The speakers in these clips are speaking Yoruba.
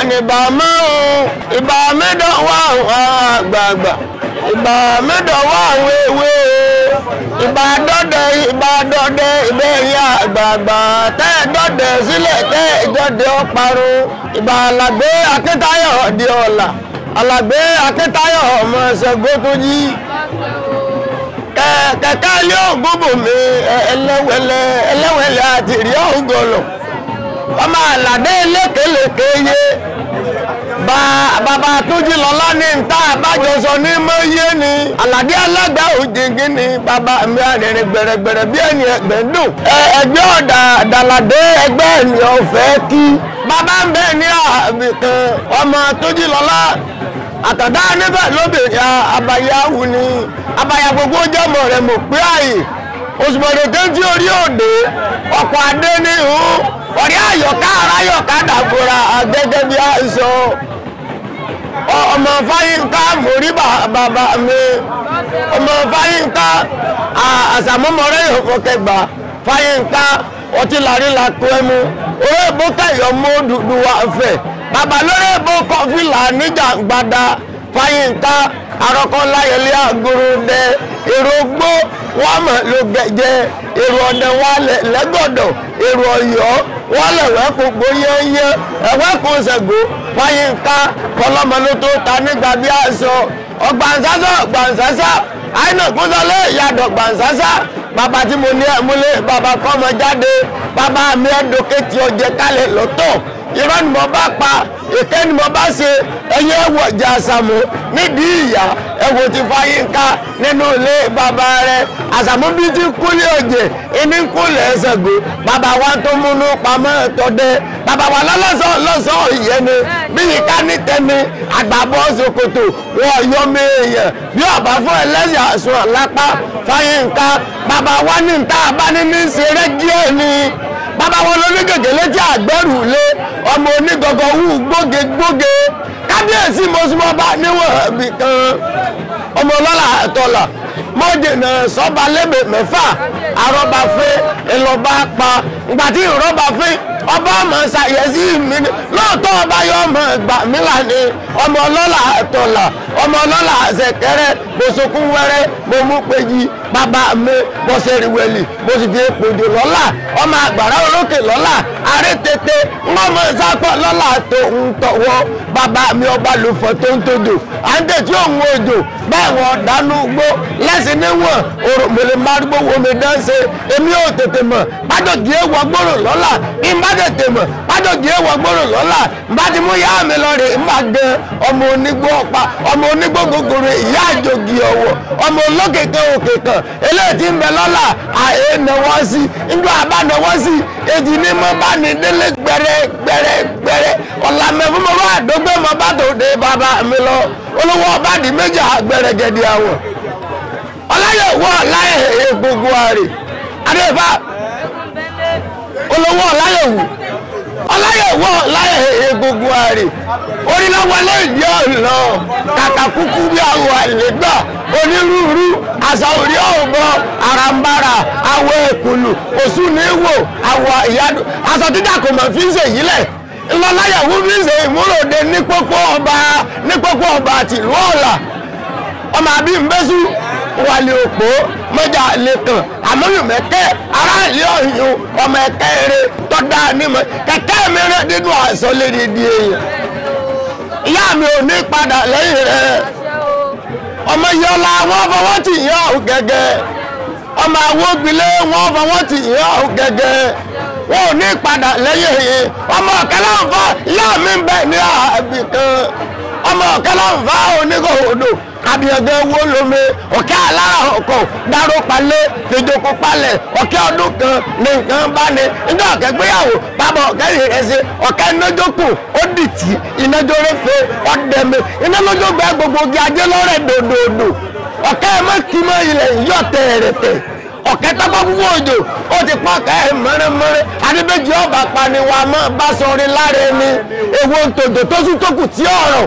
Ìbà márùn-ún, ìbà mẹ́dọ̀wọ́ àwọn àgbààgbà, ìbà mẹ́dọ̀wọ́ àwọn èwe, ìbà dọ́dẹ, ìbà dọ́dẹ, ìbẹ̀yìn àgbààgbà tẹ́ ẹ dọ́dẹ sílẹ̀ tẹ́ ẹ dọ́dẹ ọparun. Ìbà Àlàgbé Akíntayọ̀ di ọ̀la, Àlàgbé Akíntayọ̀ ọmọ Ṣàngó tó jí. Kẹ̀kẹ́ ilé ògbóbò mi ẹlẹ́wẹ̀lẹ́ ẹlẹ́wẹ̀lẹ́ àti ìrí ọ̀gọ̀lọ̀. Ọmọ Àlàdé lékelèké yé bàbá Túnjí lọ́lá ní níta àbájọsọ ní mọ́yé ni. Àlàdé alága òjìngín ni bàbá mi àrìnrìn gbẹ̀rẹ̀gbẹ̀rẹ̀ bí ẹni ẹgbẹ́ ń dùn. Ẹgbẹ́ ọ̀dà àdàlàdé ẹgbẹ́ ẹni ọ̀fẹ́ kí. Bàbá ń bẹ ní àbí kan ọmọ Túnjí lọ́lá àtàdá níbẹ̀ lóbìnrin àbáyáwù ni. Àbáyá gbogbo jẹ́mọ̀ rẹ̀ mọ̀ pé àyè òṣùmọ̀dé tó ń tí orí òde ọkọ̀ adé ní ìhún ọ̀rẹ́ àyọ̀ká aráyọ̀ká dàbòrà gẹ́gẹ́ bí aṣọ. Ọmọ Fáyínká mórí bàbá mi, ọmọ Fáyínká àṣàmúmọ́rẹ́ ìfọ̀kẹ́gbà Fáyínká ọtí lárí la kó ẹmu orí èbó kẹyọ mọ́ dúdú wa fẹ̀ bàbá lórí èbó kọfílà níjà gbada Fáyínká arọ́kọ́láyẹlé àgùrùdẹ èrò gbó wọ́n mọ̀ ló gẹ̀jẹ̀ èrò ọ̀dẹ wọn lẹ́gbọ̀dọ̀ èrò ọ̀yọ́ wọ́n lẹ̀wẹ́ kò gbó yẹ́nyẹ́ ẹ̀wẹ́ kò ṣẹ̀gbó Fáyínká kọlọ́mọ ló tó ta nígbà bí aṣọ ọgbàǹsásá ọgbàǹsásá àìnà kúnṣọlé ìyàdọ̀ gbàǹsásá bàbá tí mo ní ẹ̀múlé bàbá kọ́mọ jáde bàbá mi ẹ̀dọ́kẹ́tì ọ̀jẹ̀ kálẹ̀ lọ́tọ̀ irọ́ ni mo bá pa èké ni mo bá ṣe ẹ̀yẹ ẹ̀wọ̀ ọjà àṣàmù nídìí ìyá ẹ̀wọ̀ ti Fáyínká nínú ilé bàbá rẹ̀ àṣàmù bí ti kúlẹ̀ ọ̀jẹ̀ ìní kúlẹ̀ Ṣàngó bàbá wa tó múnú pamọ́ tọ́dẹ bàbá wa lọ́lọ́sọ̀ lọ́sọ̀ ìyẹn ni bí ìka ní tẹ́ni àgbàbọ̀ ṣòkòtò wọ́n yọ mí èèyàn bí ọ̀bá fún ẹlẹ́sìn àṣọ lápá Fáyínká bàbá wa ní ta bá ní ní ṣeré díẹ̀ ni bàbá wọn ló ní gègé létí àgbẹ̀rù lé ọmọ onígangan wù gbóge gbóge kábíyèsí mọ́súmọ́bá níwọ̀n ibì kan ọmọ ọlọ́lá àtọ́là mọ́jìnà sọ́ba lébè mẹ́fà àrọ́bà fẹ́ ńlọba pa ìgbà tí ìrọ́bà fẹ́ ọba ọmọ ṣàyẹ̀sí mi ni lóòótọ́ ọba yọ ọmọ ìgbà mi là ní ọmọ ọlọ́lá àtọ́là ọmọ ọlọ́lá àṣẹkẹrẹ mo sunkún wẹ́rẹ́ mo mú péjì bàbá mi mo ṣe rìwẹ̀lì mo sì fi èpòjò lọ́lá ọmọ àgbàrá olókè lọ́lá aré tètè ńlọmọ sápọ̀ lọ́lá tó ń tọ̀wọ́ bàbá mi ọba lùfọ̀ tó ń tojò à ń tẹ̀sí òun òjò bẹ́ẹ̀ wọ́n dánú gbó lẹ́sìn níwọ̀n òròmọlẹ̀ márùgbó wo mi dán ṣe èmi ò tètè mọ̀ pàjọ́jì èèwọ̀ gbòòrò lọ́la ìmbá tètè mọ̀ pàjọ́jì èèwọ̀ gbòòrò lọ́la ìmbá ti mú yá mi lọ rè ìmbá gan ọmọ onígbó ọ̀pá ọmọ onígbó gògòrò ìyá àjògì ọ̀wọ̀ ọmọ olókè kan òkè kan eléyìí ti ń bẹ lọ́la àyè náwó sí njọ́ àbá náwó sí èjì ní mo bá ní délé gbẹrẹ gbẹrẹ gbẹrẹ ọ̀là mẹ́fún mo bá àdógbé mo bá tó dé bàbá mi lọ olówó ọba di méjì àgbẹrẹgẹdì àwọn ọláyẹwò ọláyẹ gbogbo àrè adéfà olówó ọláyẹwò ọláyẹwò ọláyẹ gbogbo àrè orílẹ̀-wọlé ìdí ọ̀nà kàkà kúkú bí àwọn àlègbà onírúurú àṣà orí ọ̀bọ àràǹbarà àwọ̀ èkùlù òsùnìwò àwọ̀ ìyádùn aṣọ títà kò mọ̀ fi ń ṣèyí lẹ̀ ńlọláyàwó fi ń ṣe ìmúròde ní pópó ọba ní pópó ọba tìlú ọ̀la ọmọ àbí mbẹ́sù wàlẹ̀ òpó mọ́jà lẹ́kàn àmọ́yùmẹ́kẹ́ aráàlú ọ̀yún ọmọ ẹ̀kẹ́ eré tọ́da nímọ̀ kẹ̀kẹ́ mi rẹ̀ nínú àṣọ lédè di èèyàn ìyá mi ò ní padà lẹ́yìn rẹ̀ ọmọ yọlá wọn fọwọ́ tì yàn ọ́ gẹ́gẹ́ ọmọ awógbilé wọn fọwọ́ tì yàn ọ́ gẹ́gẹ́ wọn ò ní padà lẹ́yìn yìí ọmọ ọ̀kẹ́ láǹfà ìyá mi ń bẹ ní àbí kan ọmọ ọ̀kẹ́ láǹfà oníkòwòdò abiyagẹ wo lome ọ̀kẹ́ alára ọkọ̀ dáró palẹ̀ fìjókòó palẹ̀ ọ̀kẹ́ ọdún kan ní nǹkan bá ní nígbà ọ̀kẹ́ gbéyàwó bàbá ọ̀kẹ́ ìrẹsì ọ̀kẹ́ inájókù ó dìtì inájóréfe ọ̀dẹ̀mẹ̀ inájógbẹ́ gbogbo ogi ajé lọ́rẹ̀ dòdòdò ọ̀kẹ́ mọ́kìmọ́ ilẹ̀ yọ̀ tẹ̀rẹ̀tẹ̀ ọ̀kẹ́ tọ́gbọ́ púpọ̀ òjò ó ti pọ́n ọ̀kẹ́ mọ́rẹ́mọ́rẹ́ adébẹ́jì ọba paniwa mọ́ bá sọrin lára ẹni ewo tòjò tó sún tó kù tí ọ̀rọ̀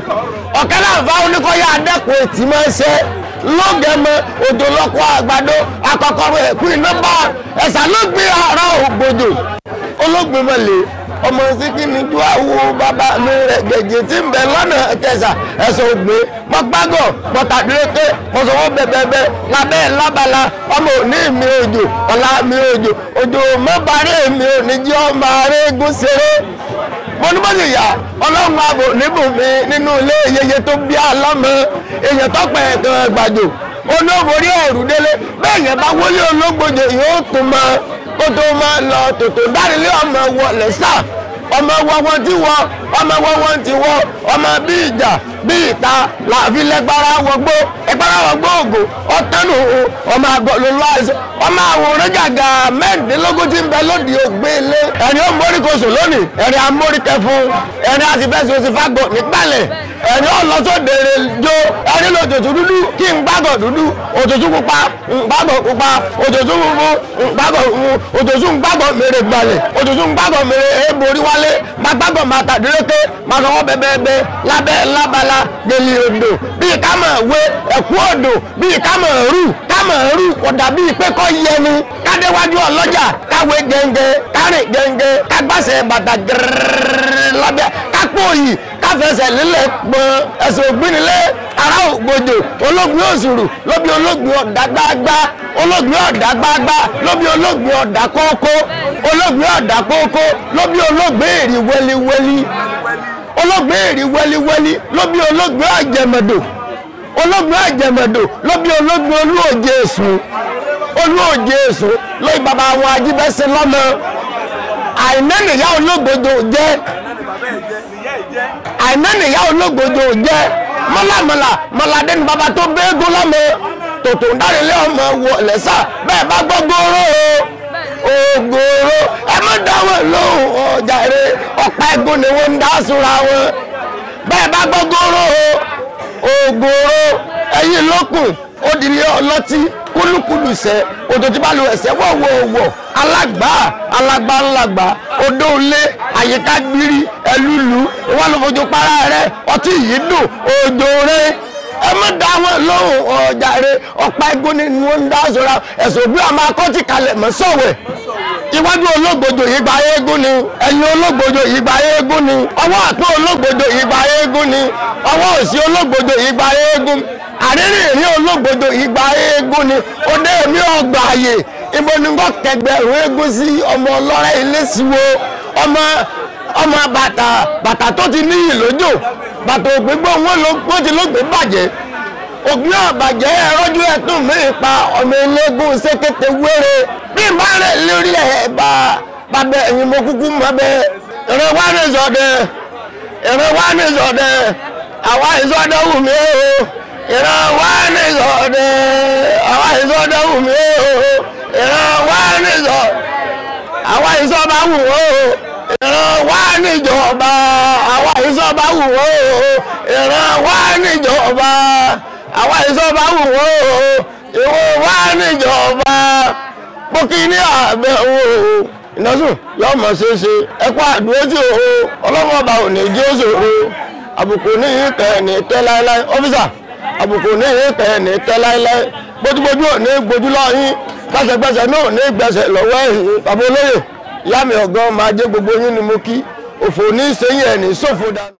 ọ̀kẹ́ láǹfà oníkọ́yà adẹ́kùn ètí máa ń ṣe lọ́gẹ̀mọ òjò lọ́kọ́ àgbàdo akọkọrọ ẹ̀kú iná bá ẹ̀sà ló gbé ara ògbòjò olóògbé mọ̀lẹ́ Ọmọ síkìní ju àwo bàbá mi rẹ̀ gẹ̀jẹ̀ tí ń bẹ lọ́nà kẹsà ẹ̀sọ̀ ògbé mọ́gbágọ̀ mọ́tàdúrókè mọ́sọ̀wọ́ bẹ̀bẹ̀bẹ̀ lábẹ́ lábala. Ọmọ òní mi òjò ọ̀la mi òjò òjò mọ́bàárẹ̀ mi ò ní jẹ́ ọmọ arégún ṣeré. Mo ní bọ́sì yá ọlọ́run ààbò níbù mi nínú ilé yeye tó bí alọ́mọ èèyàn tọ́pẹ̀ ẹ̀kan gbàjò olóborí ẹ̀rù délé. Bẹ́ẹ̀ yẹn bá wọlé ológbòjò yóò tún mọ kó tó máa lọ tòtò dárílé ọmọ wọlé sá. Ọmọ wọ́wọ́ tí wọ́ ọmọ wọ́wọ́ tí wọ́ ọmọ bí ìjà bí ìta làfi lẹ́gbára wọgbó ẹgbára wọgbó ògùn ọ̀tẹ́nu ọmọ àgọ́ ló àìsàn ọmọ àwòrán gàgà 24 tí ń bẹ lóde ògbé ilé. Ẹ̀rín ó mórí kosùn lónìí, ẹ̀rín amórí kẹfun, ẹ̀rín àti fẹsẹ̀ oṣù fagbọ̀ nígbàlẹ̀, ẹ̀rín ọlọ́sọ̀dẹ̀rẹ̀ jó, ẹ̀rín lòtòtò dúdú kí n gbàgọ̀ dúdú, òtòtò pupa ń gbàgọ̀ pupa, òtòtò funfun ń gbàgọ̀ funfun, òtòtò ń gbàgọ̀ mèrè gbalẹ̀, òtòtò ń gbàgọ̀ mèrè eborí wálé, má gbàgọ̀ má tàdúrókè, má sọwọ́ bẹ́ẹ̀bẹ́ẹ́ lábẹ́ lábala gèlè odò bíi ká mọ̀ wé ẹ̀kú odò bíi ká mọ̀ rú ká mọ̀ rú kódà bíi pé kọ́ yẹni kádéwájú ọlọ́jà káwé gẹ́ngẹ́ kárìn gẹ́ngẹ́ kágbàsẹ̀ bàtà gẹ́rẹ́rẹ́ lábẹ́ kápò yìí káfẹsẹ̀ lílẹ̀ pọ́n ẹsẹ̀ ògbínilé ara ògbójò ológun òsùrù lóbi ológun ọ̀dà gbágbá ológun ọ̀dà gbágbá lóbi ológun ọ̀dà kókó ológun ọ̀dà kókó lóbi ológun èrì wẹ́líwẹ́lí ológun èrì wẹ́líwẹ́lí lóbi ológun àjẹmọ̀dò ológun àjẹmọ̀dò lóbi ológun olúòjé èsùn olúòjé èsùn lórí bàbá àwọn ajíbẹ́sẹ̀ lọ́mọ àìnẹ́nìyá ológbòjò jẹ́ àìnẹ́nìyá ológbòjò jẹ́ mọ́làmọ́là mọ́ládé ni bàbá tó bẹ́ẹ̀gùn lọ́mọ tòtò ń dárílé ọmọ wọ lẹ́sà bẹ́ẹ̀ bá gbọ́ gbòòrò ògòrò ẹ má dáwọ́ lóhùn ọjà rẹ ọ̀pá ẹ̀gún ni wọ́n ń dá súra wọn bẹ́ẹ̀ bá gbọ́ gbòòrò ògòrò ẹ̀yìn lókun òdìlé ọlọ́tí kúlúkúlù sẹ òtò tí bá lu ẹsẹ̀ wọ̀wọ̀wọ̀ alágbá alágbá ńlágbá odó ilé àyíká gbírí ẹlúlu wọn ló fojú para rẹ ọtí yìí dùn òjò rẹ ẹ má dá wọn lóhùn ọjà rẹ ọ̀pá ẹ̀gún ni wọ́n ń dá sọ́ra ẹ̀sùn òbí ọmọ akọ́tì kalẹ̀ mọ́ sọ̀wẹ̀ iwájú ológbòjò yìí gba eégún ni ẹ̀yìn ológbòjò yìí gba eégún ni ọwọ́ ọ̀tún ológbòjò yìí gba eégún ni ọwọ́ òsì ológbòjò yìí gba eégún àrírí ìrí ológbòjò yìí gba eégún ni òde èmi ọgbà àyè ibo ni wọ́n kẹgbẹ̀rún eégún sí ọmọ ọlọ́rẹ́ ilé siwo ọmọ ọmọ bàtà bàtà tó ti níyì lójó bàtà ògbégbó wọn ti lóògbé bàjẹ́ ògbé ọ̀bàjẹ́ ẹ̀rọ́jú ẹ̀tún mi pa ọmọ eléégún sékété wéré bí n bá rẹ̀ lórí ẹ̀ bá bàbá ẹ̀yìn mo kúkú mọ́ bẹ́ẹ̀ ìrìn wá ní ìsọdẹ ìrìn wá ní ìsọdẹ àwa ìsọdẹ wù mí o ìrìn wá ní ìsọdẹ àwa ìsọdẹ wù mí o ìrìn wá ní ìsọ àwa ìsọba wù o ìran wá níjọba àwa ìsọba wù ó ìran wá níjọba àwa ìsọba wù ó ìwọ wá níjọba pókí ní àbẹ̀ wò ó ìnásùn yóò mọ̀ ṣeéṣe ẹ̀kọ́ àdúró tí o ọlọ́wọ́ ọba ò ní jí ó ṣòro àbùkù ní ìkẹ́ ní tẹ́ láéláé ọ́fíìsà àbùkù ní ìkẹ́ ní tẹ́ láéláé gbójúgbójú ò ní gbójú lọ́yìn gbẹ́sẹ̀gbẹ́sẹ̀ náà ò ní gbẹ́sẹ̀ lọ́wọ́ ẹ̀yìn bàbá olóyè ìyá mi ọ̀gán máa jẹ́ gbogbo yín ni mo kí òfò ní sẹ́yìn ẹ̀ ní ṣòfò dànù.